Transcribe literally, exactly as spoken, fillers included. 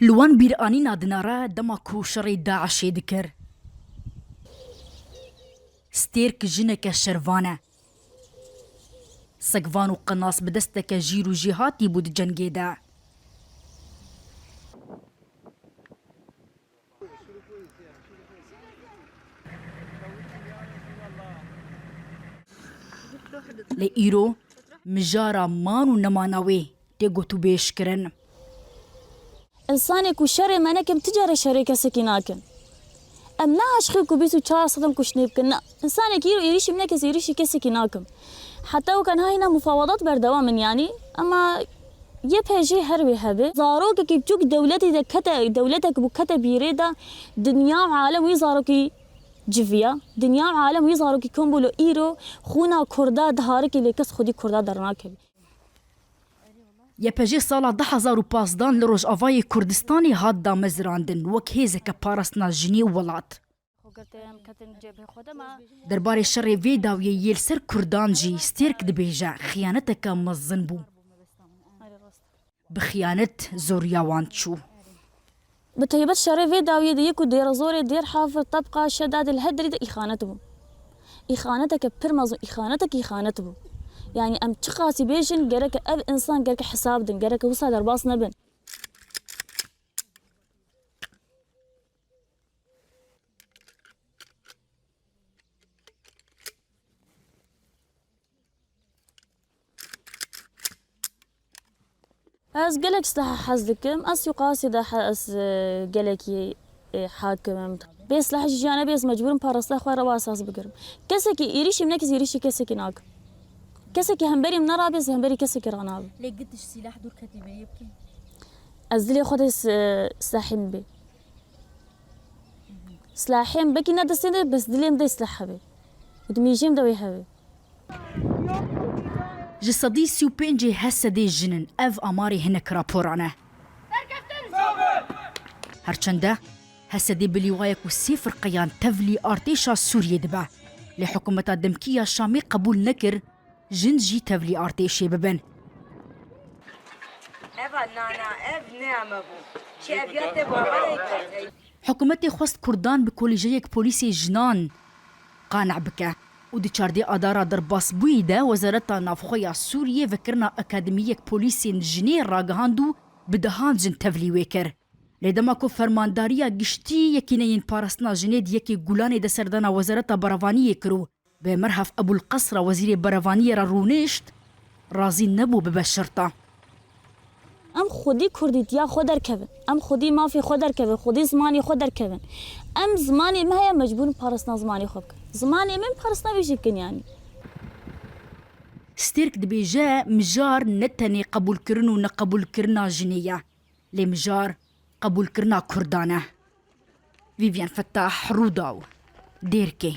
Li wan bîranîna dinare dema ku şerê DAIŞê dikir. Stêrk jineke şervan e. Sekvan û qenas bi desteke jîr û jêhatî bû di cengê de. Lê îro mijara man û nemana wê tê gotûbêj kirin. Însanê ku şerê me nekin, ti care şerê kesekî nakin. Em ne aşiqî ku bîst û çar sed in kuştnê bikin. Na, însanekî îro êrîşî min neke, ez êrîşî kesekî nakim. Heta weke niha hîna mufawedat berdewam in, yanî, ema Y P J her wê hebe. Zarokekî biçûk dewletê de kete, dewletek bû kete bîrê de, dinya û alem wî zarokî civiya. Dinya û alem wî zarokî kom bû, lo îro xûna Kurda diharikê, lê kes xwedî Kurda dernakeve. Y P J sala du hezar û panzdeh li Rojavayê Kurdistanê hat damezrandin wek hêzeke parastina jinê û welat. Derbarê şerê vê dawiyê yê li ser Kurdan jî Stêrk dibêje, xiyaneteke mezin bû. Bi xiyanet zoriya wan çû. Bi taybet şerê vê dawiyê de yê ku Dêrezorê, Dêrhafir, Tebqa, Şedadê li her derî de îxanet bû. Îxaneteke pir mezin, îxanetek îxanet bû. Yanî em çiqasî bêjin, gereke ev însan gereke hesab din, gereke wisa derbas nebin. Ez gelek silaha hez dikim. Ez suqasê de he-, ez, e, gelekî, e, hakim im. Bê silah jî jiyan e, bê ez mecbûr im parastina xwe re wasas bigirim. Kesekî êrîşî min neke, ez êrîşî kesekî nakim. Kesekî hemberî min nerabe, ez hemberî kesekî ranabim. Lê gitiş silah dûr ketî bê yê bikî? Ez dilê xwe de s-, silahê min bê. Silahê min bekî ne destê de, bes dilê min de silah hebe. Û di mîjê min de wê hebe. Ji sedî sî û pêncê Hesedê jin in, ev amarê hinek raporan e. Herçende Hesedê bi lîwayek û sê firqeyan tevlî artêşa Sûriyê dibe. Lê hikûmeta demkî ya Şamê qebûl nekir, jin jî tevlî artêşê bibin. Eva nana, ev ne eme bû. Çi ev ya te bû, eva ne. Hikûmetê xwest Kurdan bi kolîjeyek polîsê jinan qane bike û di çardê Adara derbasbûyî de Wezareta Navxwe ya Sûriyê vekirina akademiyek polîsên jinê ragihand û bi dehan jin tevlî wê kir. Lê dema ku Fermandariya Giştî Yekîneyên Parastina Jinê di yekê Gulanê de serdana Wezareta Berevaniyê kir û bi Merhaf Ebûl Qesra Wezîrê Berevaniyê re rûnişt, razî nebû bibe şerta. Em xwedî kurdîtiya xwe derkevin. Em xwedî mafê xwe derkevin, xwedî zimanê xwe derkevin. Em zimanê me heye, mecbûr in parastina zimanê xwe bikin. Zimanê me parastina wê jî bikin yanî. Stêrk dibêje, mijar ne tenê qebûlkirin û neqebûlkirina jinê ye. Lê mijar qebûlkirina Kurdan e. Vîvyen Fetah, Rûdaw, Dêrkê.